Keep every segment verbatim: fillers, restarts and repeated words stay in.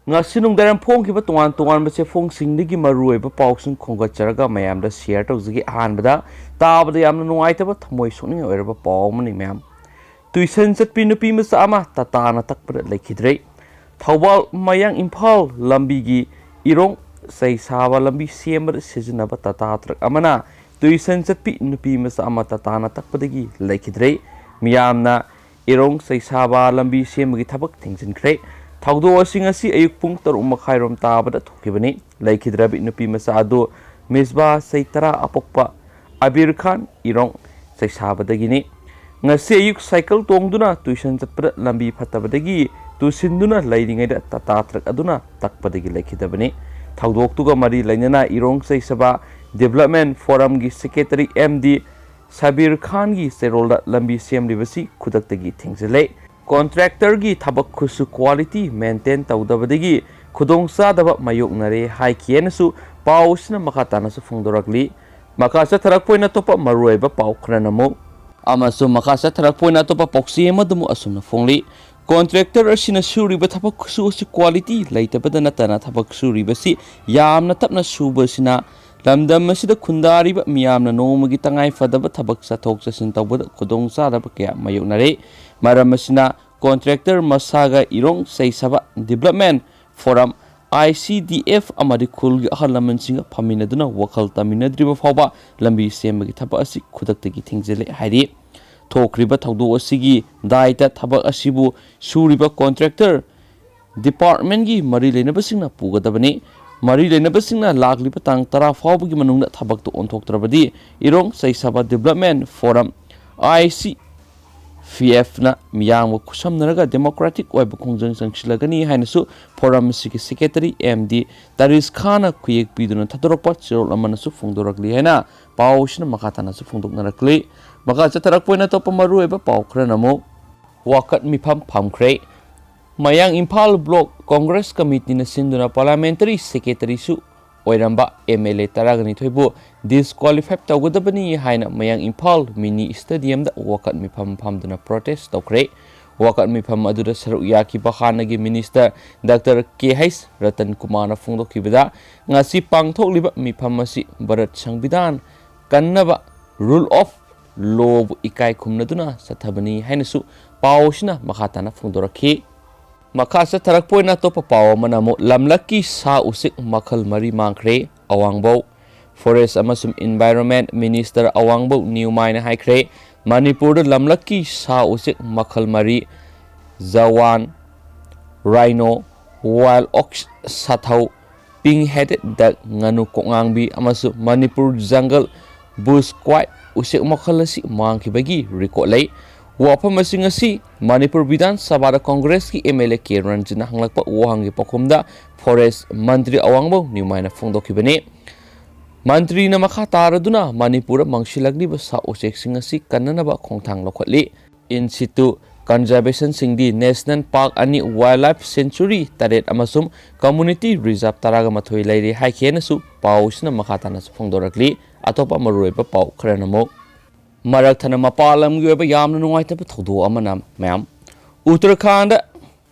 ꯉꯁꯤ ꯅꯨꯡꯗꯥꯡ ꯐꯣꯡꯈꯤꯕ ꯇꯣꯉꯥꯟ ꯇꯣꯉꯥꯟꯕ ꯆꯦꯐꯣꯡꯁꯤꯡꯗꯒꯤ ꯃꯔꯨꯑꯣꯏꯕ ꯄꯥꯎꯁꯤꯡ ꯈꯣꯝꯒꯠꯆꯔꯒ ꯃꯌꯥꯝꯗ ꯁꯤꯌꯔ ꯇꯧꯖꯒꯦ꯫ ꯑꯍꯥꯟꯕꯗ, ꯇꯥꯕꯗ ꯌꯥꯝꯅ ꯅꯨꯡꯉꯥꯏꯇꯕ, ꯊꯃꯣꯏ ꯁꯣꯛꯅꯤꯡꯉꯥꯏ ꯑꯣꯏꯔꯕ ꯄꯥꯎ ꯑꯃꯅꯤ ꯃꯌꯥꯝ꯫ ꯇꯨꯏꯁꯟ ꯆꯠꯄꯤ ꯅꯨꯄꯤ ꯃꯆꯥ ꯑꯃ ꯇꯥꯇꯥꯅ ꯇꯛꯄꯗ ꯂꯩꯈꯤꯗ꯭ꯔꯦ꯫ ꯊꯧꯕꯥꯜ ꯃꯌꯥꯡ ꯏꯝꯐꯥꯜ ꯂꯝꯕꯤꯒꯤ ꯏꯔꯣꯡ ꯆꯩꯁꯥꯕ ꯂꯝꯕꯤ ꯁꯦꯝꯕꯗ ꯁꯤꯖꯤꯟꯅꯕ ꯇꯥꯇꯥ ꯇ꯭ꯔꯛ ꯑꯃꯅ ꯇꯨꯏꯁꯟ ꯆꯠꯄꯤ ꯅꯨꯄꯤ ꯃꯆꯥ ꯑꯃ ꯇꯥꯇꯥꯅ ꯇꯛꯄꯗꯒꯤ ꯂꯩꯈꯤꯗ꯭ꯔꯦ꯫ ꯃꯤꯌꯥꯝꯅ ꯏꯔꯣꯡ ꯆꯩꯁꯥꯕ ꯂꯝꯕꯤ ꯁꯦꯝꯕꯒꯤ ꯊꯕꯛ ꯊꯤꯡꯖꯤꯟꯈ꯭ꯔꯦ꯫ ꯊꯧꯗꯣꯛ ꯑꯁꯤ ꯉꯁꯤ ꯑꯌꯨꯛ ꯄꯨꯡ ꯇꯔꯨꯛ ꯃꯈꯥꯏꯔꯣꯝ ꯇꯥꯕꯗ ꯊꯣꯛꯈꯤꯕꯅꯤ꯫ ꯂꯩꯈꯤꯗ꯭ꯔꯕꯤ ꯅꯨꯄꯤ ꯃꯆꯥ ꯑꯗꯨ ꯃꯤꯁꯕꯥ ꯆꯍꯤ ꯇꯔꯥ ꯑꯄꯣꯛꯄ ꯑꯕꯤꯔ ꯈꯥꯟ ꯏꯔꯣꯡ ꯆꯩꯁꯥꯕꯗꯒꯤꯅꯤ꯫ ꯉꯁꯤ ꯑꯌꯨꯛ ꯁꯥꯏꯀꯜ ꯇꯣꯡꯗꯨꯅ ꯇꯨꯏꯁꯟ ꯆꯠꯄꯗ ꯂꯝꯕꯤ ꯐꯠꯇꯕꯗꯒꯤ ꯇꯨꯁꯤꯟꯗꯨꯅ ꯂꯩꯔꯤꯉꯩꯗ ꯇꯥꯇꯥ ꯇ꯭ꯔꯛ ꯑꯗꯨꯅ ꯇꯛꯄꯗꯒꯤ ꯂꯩꯈꯤꯗꯕꯅꯤ꯫ ꯊꯧꯗꯣꯛꯇꯨꯒ ꯃꯔꯤ ꯂꯩꯅꯅ ꯏꯔꯣꯡ Cheisaba development ꯐꯣꯔꯝꯒꯤ secretary M D Sabir ꯈꯥꯟꯒꯤ ꯆꯦꯔꯣꯜꯗ ꯂꯝꯕꯤ ꯁꯦꯝꯂꯤꯕꯁꯤ ꯈꯨꯗꯛꯇꯒꯤ ꯊꯤꯡꯖꯤꯜꯂꯦ꯫ ꯀꯣꯟꯇ꯭ꯔꯦꯛꯇꯔꯒꯤ ꯊꯕꯛ ꯈꯨꯠꯁꯨ ꯀ꯭ꯋꯥꯂꯤꯇꯤ ꯃꯦꯟꯇꯦꯟ ꯇꯧꯗꯕꯗꯒꯤ ꯈꯨꯗꯣꯡꯆꯥꯗꯕ ꯃꯥꯌꯣꯛꯅꯔꯦ ꯍꯥꯏꯈꯤ ꯍꯥꯏꯅꯁꯨ ꯄꯥꯎ ꯑꯁꯤꯅ ꯃꯈꯥ ꯇꯥꯅꯁꯨ ꯐꯣꯡꯗꯣꯔꯛꯂꯤ꯫ ꯃꯈꯥ ꯆꯠꯊꯔꯛꯄ ꯑꯣꯏꯅ ꯑꯇꯣꯞꯄ ꯃꯔꯨꯑꯣꯏꯕ ꯄꯥꯎ ꯈꯔꯅ ꯑꯃꯨꯛ ꯑꯃꯁꯨꯡ ꯃꯈꯥ ꯆꯠꯊꯔꯛꯄ ꯑꯣꯏꯅ ꯑꯇꯣꯞꯄ ꯄꯥꯎꯆꯦ ꯑꯃꯗꯃꯨꯛ ꯑꯁꯨꯝꯅ ꯐꯣꯡꯂꯤ꯫ ꯀꯣꯟꯇ꯭ꯔꯦꯛꯇꯔ ꯑꯁꯤꯅ ꯁꯨꯔꯤꯕ ꯊꯕꯛ ꯈꯨꯠꯁꯨ ꯑꯁꯤ ꯀ꯭ꯋꯥꯂꯤꯇꯤ ꯂꯩꯇꯕꯗ ꯅꯠꯇꯅ ꯊꯕꯛ ꯁꯨꯔꯤꯕꯁꯤ ꯌꯥꯝꯅ ꯇꯞꯅ ꯁꯨꯕꯁꯤꯅ ꯂꯝꯗꯝ ꯑꯁꯤꯗ ꯈꯨꯟꯗꯥꯔꯤꯕ ꯃꯤꯌꯥꯝꯅ ꯅꯣꯡꯃꯒꯤ ꯇꯉꯥꯏ ꯐꯗꯕ ꯊꯕꯛ ꯆꯠꯊꯣꯛ ꯆꯠꯁꯤꯟ ꯇꯧꯕꯗ ꯈꯨꯗꯣꯡꯆꯥꯗꯕ ꯀꯌꯥ ꯃꯥꯌꯣꯛꯅꯔꯦ꯫ ꯃꯔꯝ ꯑꯁꯤꯅ ꯀꯣꯟꯇ꯭ꯔꯦꯛꯇꯔ ꯃꯁꯥꯒ Irong Cheisaba development forum, I C D F, ꯑꯃꯗꯤ ꯈꯨꯜꯒꯤ ꯑꯍꯜ ꯂꯃꯟꯁꯤꯡꯒ ꯐꯝꯃꯤꯟꯅꯗꯨꯅ ꯋꯥꯈꯜ ꯇꯥꯃꯤꯟꯅꯗ꯭ꯔꯤꯕ ꯐꯥꯎꯕ ꯂꯝꯕꯤ ꯁꯦꯝꯕꯒꯤ ꯊꯕꯛ ꯑꯁꯤ ꯈꯨꯗꯛꯇꯒꯤ ꯊꯤꯡꯖꯤꯜꯂꯦ ꯍꯥꯏꯔꯤ꯫ ꯊꯣꯛꯈ꯭ꯔꯤꯕ ꯊꯧꯗꯣꯛ ꯑꯁꯤꯒꯤ ꯗꯥꯏꯇ ꯊꯕꯛ ꯑꯁꯤꯕꯨ ꯁꯨꯔꯤꯕ ꯀꯣꯟꯇ꯭ꯔꯦꯛꯇꯔ ꯗꯤꯄꯥꯔꯠꯃꯦꯟꯒꯤ ꯃꯔꯤ ꯂꯩꯅꯕꯁꯤꯡꯅ ꯄꯨꯒꯗꯕꯅꯤ꯫ ꯃꯔꯤ ꯂꯩꯅꯕꯁꯤꯡꯅ ꯂꯥꯛꯂꯤꯕ ꯇꯥꯡ ꯇꯔꯥ ꯐꯥꯎꯕꯒꯤ ꯃꯅꯨꯡꯗ ꯊꯕꯛꯇꯨ ꯑꯣꯟꯊꯣꯛꯇ꯭ꯔꯕꯗꯤ ꯏꯔꯣꯡ ꯆꯩꯁꯥꯕ ꯗꯤꯕꯂꯞꯃꯦꯟ ꯐꯣꯔꯝ, ꯑꯥꯏ ꯁꯤ ꯐꯤ ꯑꯦꯐꯅ ꯃꯤꯌꯥꯝꯒ ꯈꯨꯠꯁꯝꯅꯔꯒ ꯗꯦꯃꯣꯀ꯭ꯔꯦꯇꯤꯛ ꯑꯣꯏꯕ ꯈꯣꯡꯖꯪ ꯆꯪꯁꯤꯜꯂꯒꯅꯤ ꯍꯥꯏꯅꯁꯨ ꯐꯣꯔꯝ ꯑꯁꯤꯒꯤ ꯁꯦꯀ꯭ꯔꯦꯇꯔꯤ ꯑꯦꯝ ꯗꯤ ꯇꯥꯔꯤꯁ ꯈꯥꯟꯅ ꯈꯨꯌꯦꯛ ꯄꯤꯗꯨꯅ ꯊꯥꯗꯣꯔꯛꯄ ꯆꯦꯔꯣꯜ ꯑꯃꯅꯁꯨ ꯐꯣꯡꯗꯣꯔꯛꯂꯤ ꯍꯥꯏꯅ ꯄꯥꯎ ꯑꯁꯤꯅ ꯃꯈꯥ ꯇꯥꯅꯁꯨ ꯐꯣꯡꯗꯣꯛꯅꯔꯛꯂꯤ꯫ ꯃꯈꯥ ꯆꯠꯊꯔꯛꯄ ꯑꯣꯏꯅ ꯑꯇꯣꯞꯄ ꯃꯔꯨꯑꯣꯏꯕ ꯄꯥꯎ ꯈꯔꯅ ꯑꯃꯨꯛ ꯋꯥꯀꯠ ꯃꯤꯐꯝ ꯐꯝꯈ꯭ꯔꯦ꯫ ꯃꯌꯥꯡ ꯏꯝꯐꯥꯜ ꯕ꯭ꯂꯣꯛ ꯀꯣꯡꯒ꯭ꯔꯦꯁ ꯀꯃꯤꯇꯤꯅ ꯁꯤꯟꯗꯨꯅ ꯄꯥꯔꯂꯤꯌꯥꯃꯦꯟꯇꯔꯤ ꯁꯦꯀ꯭ꯔꯦꯇꯔꯤꯁꯨ ꯑꯣꯏꯔꯝꯕ ꯑꯦꯝ ꯑꯦꯜ ꯑꯦ ꯇꯔꯥꯅꯤꯊꯣꯏꯕꯨ ꯗꯤꯁꯀ꯭ꯋꯥꯂꯤꯐꯥꯏ ꯇꯧꯒꯗꯕꯅꯤ ꯍꯥꯏꯅ ꯃꯌꯥꯡ ꯏꯝꯐꯥꯜ ꯃꯤꯅꯤ ꯁ꯭ꯇꯦꯗꯤꯌꯝꯗ ꯋꯥꯀꯠ ꯃꯤꯐꯝ ꯐꯝꯗꯨꯅ ꯄ꯭ꯔꯣꯇꯦꯁ ꯇꯧꯈ꯭ꯔꯦ꯫ ꯋꯥꯀꯠ ꯃꯤꯐꯝ ꯑꯗꯨꯗ ꯁꯔꯨꯛ ꯌꯥꯈꯤꯕ ꯍꯥꯟꯅꯒꯤ ꯃꯤꯅꯤꯁꯇꯔ ꯗꯥꯛꯇꯔ ꯀꯦ ꯍꯩꯁ ꯔꯇꯟ ꯀꯨꯃꯥꯔꯅ ꯐꯣꯡꯗꯣꯛꯈꯤꯕꯗ, ꯉꯁꯤ ꯄꯥꯡꯊꯣꯛꯂꯤꯕ ꯃꯤꯐꯝ ꯑꯁꯤ ꯚꯥꯔꯠ ꯁꯪꯕꯤꯙꯥꯟ ꯀꯟꯅꯕ, Rule of Lawꯕꯨ ꯏꯀꯥꯏ ꯈꯨꯝꯅꯗꯨꯅ ꯆꯠꯊꯕꯅꯤ ꯍꯥꯏꯅꯁꯨ ꯄꯥꯎ ꯑꯁꯤꯅ ꯃꯈꯥ ꯇꯥꯅ ꯐꯣꯡꯗꯣꯔꯛꯈꯤ꯫ ꯃꯈꯥ ꯆꯠꯊꯔꯛꯄ ꯑꯣꯏꯅ ꯑꯇꯣꯞꯄ ꯄꯥꯎ ꯑꯃꯅ ꯑꯃꯨꯛ ꯂꯝꯂꯛꯀꯤ ꯁꯥ ꯎꯆꯦꯛ ꯃꯈꯜ ꯃꯔꯤ ꯃꯥꯡꯈ꯭ꯔꯦ꯫ ꯑꯋꯥꯡꯕꯧ꯫ Forest ꯑꯃꯁꯨꯡ Environment Minister ꯑꯋꯥꯡꯕꯧ ꯅ꯭ꯌꯨꯃꯥꯏꯅ ꯍꯥꯏꯈ꯭ꯔꯦ, ꯃꯅꯤꯄꯨꯔꯗ ꯂꯝꯂꯛꯀꯤ ꯁꯥ ꯎꯆꯦꯛ ꯃꯈꯜ ꯃꯔꯤ, Jawan, rhino, wild ox, ꯁꯥꯊꯧ, pink headed duck, ꯉꯥꯅꯨ ꯀꯣꯛꯉꯥꯡꯕꯤ, ꯑꯃꯁꯨꯡ ꯃꯅꯤꯄꯨꯔ jungle bush quail ꯎꯆꯦꯛ ꯃꯈꯜ ꯑꯁꯤ ꯃꯥꯡꯈꯤꯕꯒꯤ record ꯂꯩ꯫ ꯋꯥꯐꯝ ꯑꯁꯤꯡ ꯑꯁꯤ ꯃꯅꯤꯄꯨꯔ ꯕꯤꯙꯥꯟ ꯁꯚꯥꯗ ꯀꯣꯡꯒ꯭ꯔꯦꯁꯀꯤ M L A K ꯔꯟꯖꯤꯠꯅ ꯍꯪꯂꯛꯄ ꯋꯥꯍꯪꯒꯤ ꯄꯥꯎꯈꯨꯝꯗ Forest ꯃꯟꯇ꯭ꯔꯤ ꯑꯋꯥꯡꯕꯧ ꯅ꯭ꯌꯨꯃꯥꯏꯅ ꯐꯣꯡꯗꯣꯛꯈꯤꯕꯅꯤ꯫ ꯃꯟꯇ꯭ꯔꯤꯅ ꯃꯈꯥ ꯇꯥꯔꯗꯨꯅ ꯃꯅꯤꯄꯨꯔꯗ ꯃꯥꯡꯁꯤꯜꯂꯛꯂꯤꯕ ꯁꯥ ꯎꯆꯦꯛꯁꯤꯡ ꯑꯁꯤ ꯀꯟꯅꯅꯕ ꯈꯣꯡꯊꯥꯡ ꯂꯧꯈꯠꯂꯤ꯫ In situ conservationꯁꯤꯡꯗꯤ National Park ꯑꯅꯤ, Wildlife Sanctuary ꯇꯔꯦꯠ ꯑꯃꯁꯨꯡ Community Reserve ꯇꯔꯥꯒ ꯃꯥꯊꯣꯏ ꯂꯩꯔꯤ ꯍꯥꯏꯈꯤ ꯍꯥꯏꯅꯁꯨ ꯄꯥꯎꯁꯤꯅ ꯃꯈꯥ ꯇꯥꯅꯁꯨ ꯐꯣꯡꯗꯣꯔꯛꯂꯤ꯫ ꯑꯇꯣꯞꯄ ꯃꯔꯨꯑꯣꯏꯕ ꯄꯥꯎ ꯈꯔꯅ ꯑꯃꯨꯛ ꯃꯔꯛ ꯊꯠꯅ ꯃꯄꯥꯟ ꯂꯝꯒꯤ ꯑꯣꯏꯕ ꯌꯥꯝꯅ ꯅꯨꯡꯉꯥꯏꯇꯕ ꯊꯧꯗꯣꯛ ꯑꯃꯅ ꯃꯌꯥꯝ ꯎꯠꯇꯔꯈꯥꯟꯗ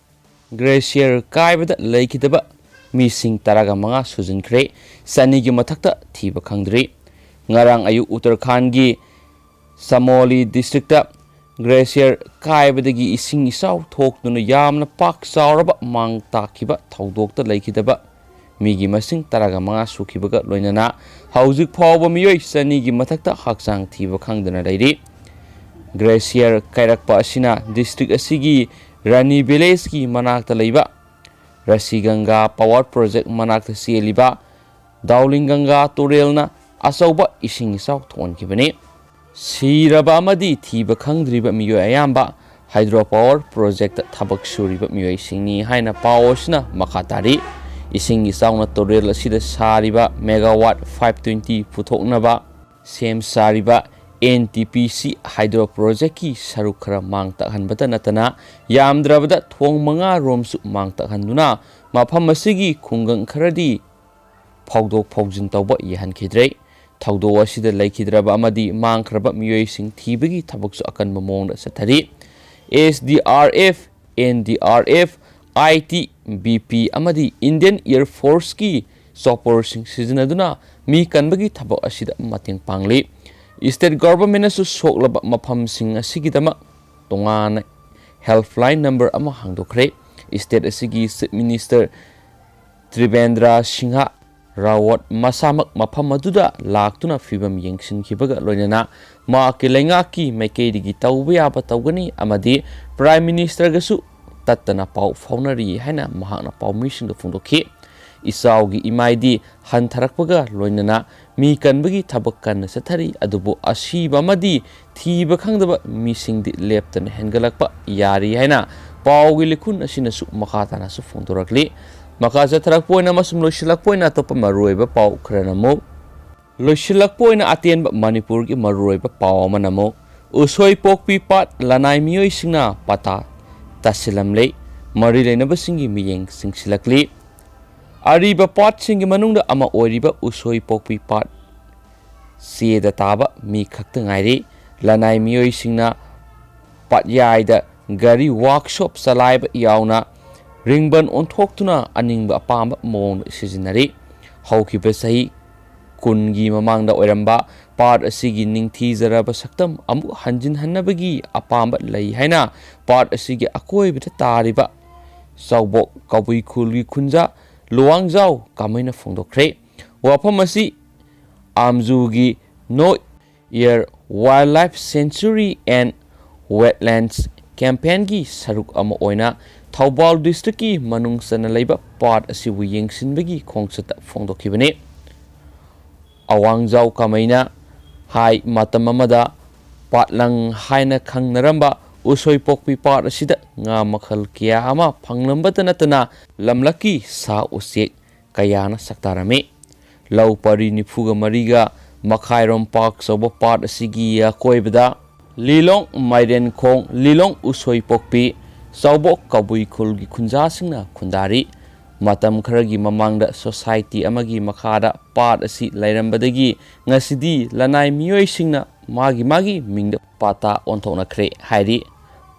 ꯒ꯭ꯂꯦꯁꯤꯌꯔ ꯀꯥꯏꯕꯗ ꯂꯩꯈꯤꯗꯕ ꯃꯤꯁꯤꯡ ꯇꯔꯥꯒ ꯃꯉꯥ ꯁꯨꯖꯤꯟꯈ꯭ꯔꯦ, ꯆꯅꯤꯒꯤ ꯃꯊꯛꯇ ꯊꯤꯕ ꯈꯪꯗ꯭ꯔꯤ꯫ ꯉꯔꯥꯡ ꯑꯌꯨꯛ ꯎꯠꯇꯔꯈꯥꯟꯒꯤ ꯆꯃꯣꯂꯤ ꯗꯤꯁꯇ꯭ꯔꯤꯛꯇ ꯒ꯭ꯂꯦꯁꯤꯌꯔ ꯀꯥꯏꯕꯗꯒꯤ ꯏꯁꯤꯡ ꯏꯆꯥꯎ ꯊꯣꯛꯇꯨꯅ ꯌꯥꯝꯅ ꯄꯥꯛ ꯆꯥꯎꯔꯕ ꯃꯥꯡ ꯇꯥꯛꯈꯤꯕ ꯊꯧꯗꯣꯛꯇ ꯂꯩꯈꯤꯗꯕ ꯃꯤꯒꯤ ꯃꯁꯤꯡ ꯇꯔꯥꯒ ꯃꯉꯥ ꯁꯨꯈꯤꯕꯒ ꯂꯣꯏꯅꯅ ꯍꯧꯖꯤꯛ ꯐꯥꯎꯕ ꯃꯤꯑꯣꯏ ꯆꯅꯤꯒꯤ ꯃꯊꯛꯇ ꯍꯛꯆꯥꯡ ꯊꯤꯕ ꯈꯪꯗꯅ ꯂꯩꯔꯤ꯫ ꯒ꯭ꯂꯦꯁꯤꯌꯔ ꯀꯥꯏꯔꯛꯄ ꯑꯁꯤꯅ ꯗꯤꯁꯇ꯭ꯔꯤꯛ ꯑꯁꯤꯒꯤ ꯔꯥꯅꯤ ꯚꯤꯂꯦꯖꯀꯤ ꯃꯅꯥꯛꯇ ꯂꯩꯕ ꯔꯁꯤꯒꯪꯒꯥ ꯄꯥꯋꯔ ꯄ꯭ꯔꯣꯖꯦꯛ ꯃꯅꯥꯛꯇ ꯆꯦꯜꯂꯤꯕ ꯗꯥꯎꯂꯤꯡꯒꯪꯒꯥ ꯇꯨꯔꯦꯜꯅ ꯑꯆꯧꯕ ꯏꯁꯤꯡ ꯏꯆꯥꯎ ꯊꯣꯛꯍꯟꯈꯤꯕꯅꯤ꯫ ꯁꯤꯔꯕ ꯑꯃꯗꯤ ꯊꯤꯕ ꯈꯪꯗ꯭ꯔꯤꯕ ꯃꯤꯑꯣꯏ ꯑꯌꯥꯝꯕ ꯍꯥꯏꯗ꯭ꯔꯣ ꯄꯥꯋꯔ ꯄ꯭ꯔꯣꯖꯦꯛꯇ ꯊꯕꯛ ꯁꯨꯔꯤꯕ ꯃꯤꯑꯣꯏꯁꯤꯡꯅꯤ ꯍꯥꯏꯅ ꯄꯥꯎ ꯑꯁꯤꯅ ꯃꯈꯥ ꯇꯥꯔꯤ꯫ ꯏꯁꯤꯡ ꯏꯆꯥꯎꯅ ꯇꯨꯔꯦꯜ ꯑꯁꯤꯗ ꯁꯥꯔꯤꯕ megawatt five twenty ꯄꯨꯊꯣꯛꯅꯕ ꯁꯦꯝ ꯁꯥꯔꯤꯕ N T P C ꯍꯥꯏꯗ꯭ꯔꯣ ꯄ꯭ꯔꯣꯖꯦꯛꯀꯤ ꯁꯔꯨꯛ ꯈꯔ ꯃꯥꯡ ꯇꯥꯛꯍꯟꯕꯇ ꯅꯠꯇꯅ ꯌꯥꯝꯗ꯭ꯔꯕꯗ ꯊꯣꯡ ꯃꯉꯥ ꯔꯣꯝꯁꯨ ꯃꯥꯡ ꯇꯥꯛꯍꯟꯗꯨꯅ ꯃꯐꯝ ꯑꯁꯤꯒꯤ ꯈꯨꯡꯒꯪ ꯈꯔꯗꯤ ꯐꯥꯎꯗꯣꯛ ꯐꯥꯎꯖꯤꯟ ꯇꯧꯕ ꯌꯥꯍꯟꯈꯤꯗ꯭ꯔꯦ꯫ ꯊꯧꯗꯣꯛ ꯑꯁꯤꯗ ꯂꯩꯈꯤꯗ꯭ꯔꯕ ꯑꯃꯗꯤ ꯃꯥꯡꯈ꯭ꯔꯕ ꯃꯤꯑꯣꯏꯁꯤꯡ ꯊꯤꯕꯒꯤ ꯊꯕꯛꯁꯨ ꯑꯀꯟꯕ ꯃꯑꯣꯡꯗ ꯆꯠꯊꯔꯤ꯫ S D R F, N D R F, I T B P ꯑꯃꯗꯤ ꯏꯟꯗꯤꯌꯟ ꯑꯦꯌꯔ ꯐꯣꯔꯁꯀꯤ ꯆꯣꯄꯔꯁꯤꯡ ꯁꯤꯖꯤꯟꯅꯗꯨꯅ ꯃꯤ ꯀꯟꯕꯒꯤ ꯊꯕꯛ ꯑꯁꯤꯗ ꯃꯇꯦꯡ ꯄꯥꯡꯂꯤ꯫ ꯁ꯭ꯇꯦꯠ ꯒꯚꯔꯟꯃꯦꯟꯠꯅꯁꯨ ꯁꯣꯛꯂꯕ ꯃꯐꯝꯁꯤꯡ ꯑꯁꯤꯒꯤꯗꯃꯛ ꯇꯣꯉꯥꯟꯅ ꯍꯦꯜꯞꯂꯥꯏꯟ ꯅꯝꯕꯔ ꯑꯃ ꯍꯥꯡꯗꯣꯛꯈ꯭ꯔꯦ꯫ ꯁ꯭ꯇꯦꯠ ꯑꯁꯤꯒꯤ ꯆꯤꯐ ꯃꯤꯅꯤꯁꯇꯔ ꯇ꯭ꯔꯤꯕꯦꯟꯗ꯭ꯔ ꯁꯤꯡꯍ ꯔꯥꯋꯠ ꯃꯁꯥꯃꯛ ꯃꯐꯝ ꯑꯗꯨꯗ ꯂꯥꯛꯇꯨꯅ ꯐꯤꯚꯝ ꯌꯦꯡꯁꯤꯟꯈꯤꯕꯒ ꯂꯣꯏꯅꯅ ꯃꯍꯥꯛꯀꯤ ꯂꯩꯉꯥꯛꯀꯤ ꯃꯥꯏꯀꯩꯗꯒꯤ ꯇꯧꯕ ꯌꯥꯕ ꯇꯧꯒꯅꯤ ꯑꯃꯗꯤ ꯄ꯭ꯔꯥꯏꯝ ꯃꯤꯅꯤꯁꯇꯔꯒꯁꯨ ꯇꯠꯇꯅ ꯄꯥꯎ ꯐꯥꯎꯅꯔꯤ ꯍꯥꯏꯅ ꯃꯍꯥꯛꯅ ꯄꯥꯎꯃꯤꯁꯤꯡꯗ ꯐꯣꯡꯗꯣꯛꯈꯤ꯫ ꯏꯆꯥꯎꯒꯤ ꯏꯃꯥꯏꯗꯤ ꯍꯟꯊꯔꯛꯄꯒ ꯂꯣꯏꯅꯅ ꯃꯤ ꯀꯟꯕꯒꯤ ꯊꯕꯛ ꯀꯟꯅ ꯆꯠꯊꯔꯤ, ꯑꯗꯨꯕꯨ ꯑꯁꯤꯕ ꯑꯃꯗꯤ ꯊꯤꯕ ꯈꯪꯗꯕ ꯃꯤꯁꯤꯡꯗꯤ ꯂꯦꯞꯇꯅ ꯍꯦꯟꯒꯠꯂꯛꯄ ꯌꯥꯔꯤ ꯍꯥꯏꯅ ꯄꯥꯎꯒꯤ ꯂꯤꯈꯨꯟ ꯑꯁꯤꯅꯁꯨ ꯃꯈꯥ ꯇꯥꯅꯁꯨ ꯐꯣꯡꯗꯣꯔꯛꯂꯤ꯫ ꯃꯈꯥ ꯆꯠꯊꯔꯛꯄ ꯑꯣꯏꯅ ꯑꯃꯁꯨꯡ ꯂꯣꯏꯁꯤꯜꯂꯛꯄ ꯑꯣꯏꯅ ꯑꯇꯣꯞꯄ ꯃꯔꯨꯑꯣꯏꯕ ꯄꯥꯎ ꯈꯔꯅ ꯑꯃꯨꯛ, ꯂꯣꯏꯁꯤꯜꯂꯛꯄ ꯑꯣꯏꯅ ꯑꯇꯦꯟꯕ ꯃꯅꯤꯄꯨꯔꯒꯤ ꯃꯔꯨꯑꯣꯏꯕ ꯄꯥꯎ ꯑꯃꯅ ꯑꯃꯨꯛ, ꯎꯁꯣꯏ ꯄꯣꯛꯄꯤ ꯄꯥꯠ ꯂꯅꯥꯏ ꯃꯤꯑꯣꯏꯁꯤꯡꯅ ꯄꯇꯥ ꯇꯥꯁꯤꯜꯂꯝꯂꯦ, ꯃꯔꯤ ꯂꯩꯅꯕꯁꯤꯡꯒꯤ ꯃꯤꯠꯌꯦꯡ ꯆꯤꯡꯁꯤꯜꯂꯛꯂꯤ꯫ ꯑꯔꯤꯕ ꯄꯥꯠꯁꯤꯡꯒꯤ ꯃꯅꯨꯡꯗ ꯑꯃ ꯑꯣꯏꯔꯤꯕ ꯎꯁꯣꯏ ꯄꯣꯛꯄꯤ ꯄꯥꯠ ꯆꯦꯗ ꯇꯥꯕ ꯃꯤ ꯈꯛꯇ ꯉꯥꯏꯔꯤ꯫ ꯂꯅꯥꯏ ꯃꯤꯑꯣꯏꯁꯤꯡꯅ ꯄꯥꯠꯌꯥꯏꯗ ꯒꯥꯔꯤ ꯋꯥꯔꯛꯁꯣꯞ ꯆꯂꯥꯏꯕ ꯌꯥꯎꯅ ꯔꯤꯡꯕꯟ ꯑꯣꯟꯊꯣꯛꯇꯨꯅ ꯑꯅꯤꯡꯕ ꯑꯄꯥꯝꯕ ꯃꯑꯣꯡꯗ ꯁꯤꯖꯤꯟꯅꯔꯤ꯫ ꯍꯧꯈꯤꯕ ꯆꯍꯤ ꯀꯨꯟꯒꯤ ꯃꯃꯥꯡꯗ ꯑꯣꯏꯔꯝꯕ ꯄꯥꯠ ꯑꯁꯤꯒꯤ ꯅꯤꯡꯊꯤꯖꯔꯕ ꯁꯛꯇꯝ ꯑꯃꯨꯛ ꯍꯟꯖꯤꯟꯍꯟꯅꯕꯒꯤ ꯑꯄꯥꯝꯕ ꯂꯩ ꯍꯥꯏꯅ ꯄꯥꯠ ꯑꯁꯤꯒꯤ ꯑꯀꯣꯏꯕꯗ ꯇꯥꯔꯤꯕ ꯆꯥꯎꯕꯣꯛ ꯀꯕꯨꯏ ꯈꯨꯜꯒꯤ ꯈꯨꯟꯖꯥ ꯂꯨꯋꯥꯡꯖꯥꯎ ꯀꯥꯃꯩꯅ ꯐꯣꯡꯗꯣꯛꯈ꯭ꯔꯦ꯫ ꯋꯥꯐꯝ ꯑꯁꯤ ꯑꯥꯝꯖꯨꯒꯤ No Air Wildlife Sanctuary and Wetlands campaign ꯒꯤ ꯁꯔꯨꯛ ꯑꯃ ꯑꯣꯏꯅ ꯊꯧꯕꯥꯜ district ꯀꯤ ꯃꯅꯨꯡ ꯆꯟꯅ ꯂꯩꯕ ꯄꯥꯠ ꯑꯁꯤꯕꯨ ꯌꯦꯡꯁꯤꯟꯕꯒꯤ ꯈꯣꯡꯆꯠꯇ ꯐꯣꯡꯗꯣꯛꯈꯤꯕꯅꯤ꯫ ꯑꯋꯥꯡꯖꯥꯎ ꯀꯥꯃꯩꯅ ꯍꯥꯏ, ꯃꯇꯝ ꯑꯃꯗ ꯄꯥꯠꯂꯪ ꯍꯥꯏꯅ ꯈꯪꯅꯔꯝꯕ ꯎꯁꯣꯏ ꯄꯣꯛꯄꯤ ꯄꯥꯠ ꯑꯁꯤꯗ ꯉꯥ ꯃꯈꯜ ꯀꯌꯥ ꯑꯃ ꯐꯪꯂꯝꯕꯇ ꯅꯠꯇꯅ ꯂꯝꯂꯛꯀꯤ ꯁꯥ ꯎꯆꯦꯛ ꯀꯌꯥꯅ ꯁꯛꯇꯥꯔꯝꯃꯤ꯫ ꯂꯧ ꯄꯔꯤ ꯅꯤꯐꯨꯒ ꯃꯔꯤꯒ ꯃꯈꯥꯏꯔꯣꯝ ꯄꯥꯛ ꯆꯥꯎꯕ ꯄꯥꯠ ꯑꯁꯤꯒꯤ ꯑꯀꯣꯏꯕꯗ ꯂꯤꯂꯣꯡ ꯃꯥꯏꯔꯦꯟꯈꯣꯡ, ꯂꯤꯂꯣꯡ ꯎꯁꯣꯏ ꯄꯣꯛꯄꯤ, ꯆꯥꯎꯕꯣꯛ ꯀꯕꯨꯏ ꯈꯨꯜꯒꯤ ꯈꯨꯟꯖꯥꯁꯤꯡꯅ ꯈꯨꯟꯗꯥꯔꯤ꯫ ꯃꯇꯝ ꯈꯔꯒꯤ ꯃꯃꯥꯡꯗ society ꯑꯃꯒꯤ ꯃꯈꯥꯗ ꯄꯥꯠ ꯑꯁꯤ ꯂꯩꯔꯝꯕꯗꯒꯤ ꯉꯁꯤꯗꯤ ꯂꯅꯥꯏ ꯃꯤꯑꯣꯏꯁꯤꯡꯅ ꯃꯥꯒꯤ ꯃꯥꯒꯤ ꯃꯤꯡꯗ ꯄꯥꯇꯥ ꯑꯣꯟꯊꯣꯛꯅꯈ꯭ꯔꯦ ꯍꯥꯏꯔꯤ꯫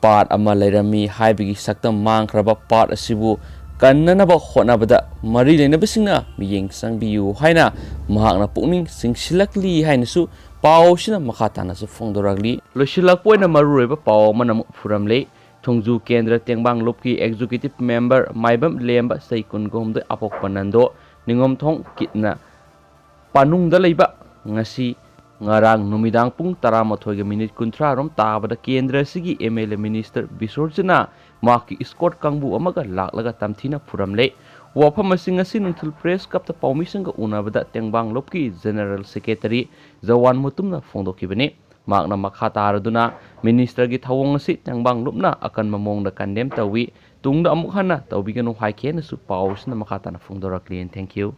ꯄꯥꯠ ꯑꯃ ꯂꯩꯔꯝꯃꯤ ꯍꯥꯏꯕꯒꯤ ꯁꯛꯇꯝ ꯃꯥꯡꯈ꯭ꯔꯕ ꯄꯥꯠ ꯑꯁꯤꯕꯨ ꯀꯟꯅꯅꯕ ꯍꯣꯠꯅꯕꯗ ꯃꯔꯤ ꯂꯩꯅꯕꯁꯤꯡꯅ ꯃꯤꯠꯌꯦꯡ ꯆꯪꯕꯤꯌꯨ ꯍꯥꯏꯅ ꯃꯍꯥꯛꯅ ꯄꯨꯛꯅꯤꯡ ꯆꯤꯡꯁꯤꯜꯂꯛꯂꯤ ꯍꯥꯏꯅꯁꯨ ꯄꯥꯎ ꯑꯁꯤꯅ ꯃꯈꯥ ꯇꯥꯅꯁꯨ ꯐꯣꯡꯗꯣꯔꯛꯂꯤ꯫ ꯂꯣꯏꯁꯤꯜꯂꯛꯄ ꯑꯣꯏꯅ ꯃꯔꯨꯑꯣꯏꯕ ꯄꯥꯎ ꯑꯃꯅ ꯑꯃꯨꯛ ꯐꯨꯔꯝꯂꯦ꯫ ꯊꯣꯡꯖꯨ ꯀꯦꯟꯗ꯭ꯔ ꯇꯦꯡꯕꯥꯡ ꯂꯨꯞꯀꯤ Executive Member ꯃꯥꯏꯕꯝ ꯂꯦꯝꯕ ꯆꯍꯤ ꯀꯨꯟꯒ ꯍꯨꯝꯗꯣꯏ ꯑꯄꯣꯛꯄ ꯅꯟꯗꯣ ꯅꯤꯉꯣꯝꯊꯣꯡ ꯀꯤꯠꯅ ꯄꯥꯅꯨꯡꯗ ꯂꯩꯕ ꯉꯁꯤ ꯉꯔꯥꯡ ꯅꯨꯃꯤꯗꯥꯡ ꯄꯨꯡ ꯇꯔꯥꯃꯥꯊꯣꯏꯒ ꯃꯤꯅꯤꯠ ꯀꯨꯟꯊ꯭ꯔꯥ ꯔꯣꯝ ꯇꯥꯕꯗ ꯀꯦꯟꯗ꯭ꯔ ꯑꯁꯤꯒꯤ M L A Minister ꯕꯤꯁꯣꯔꯖꯤꯠꯅ ꯃꯍꯥꯛꯀꯤ escort ꯀꯥꯡꯕꯨ ꯑꯃꯒ ꯂꯥꯛꯂꯒ ꯇꯝꯊꯤꯅ ꯐꯨꯔꯝꯂꯦ꯫ ꯋꯥꯐꯝ ꯑꯁꯤ ꯉꯁꯤ ꯅꯨꯡꯊꯤꯜ press clubꯇ ꯄꯥꯎꯃꯤꯁꯤꯡꯒ ꯎꯅꯕꯗ ꯇꯦꯡꯕꯥꯡ ꯂꯨꯞꯀꯤ General Secretary ꯖꯋꯥꯟ ꯃꯨꯇꯨꯝꯅ ꯐꯣꯡꯗꯣꯛꯈꯤꯕꯅꯤ꯫ ꯃꯍꯥꯛꯅ ꯃꯈꯥ ꯇꯥꯔꯗꯨꯅ ministerꯒꯤ ꯊꯧꯑꯣꯡ ꯑꯁꯤ ꯇꯦꯡꯕꯥꯡ ꯂꯨꯞꯅ ꯑꯀꯟꯕ ꯃꯑꯣꯡꯗ condemn ꯇꯧꯏ, ꯇꯨꯡꯗ ꯑꯃꯨꯛ ꯍꯟꯅ ꯇꯧꯕꯤꯒꯅꯨ ꯍꯥꯏꯈꯤ ꯍꯥꯏꯅꯁꯨ ꯄꯥꯎ ꯑꯁꯤꯅ ꯃꯈꯥ ꯇꯥꯅ ꯐꯣꯡꯗꯣꯔꯛꯂꯤ꯫ And thank you꯫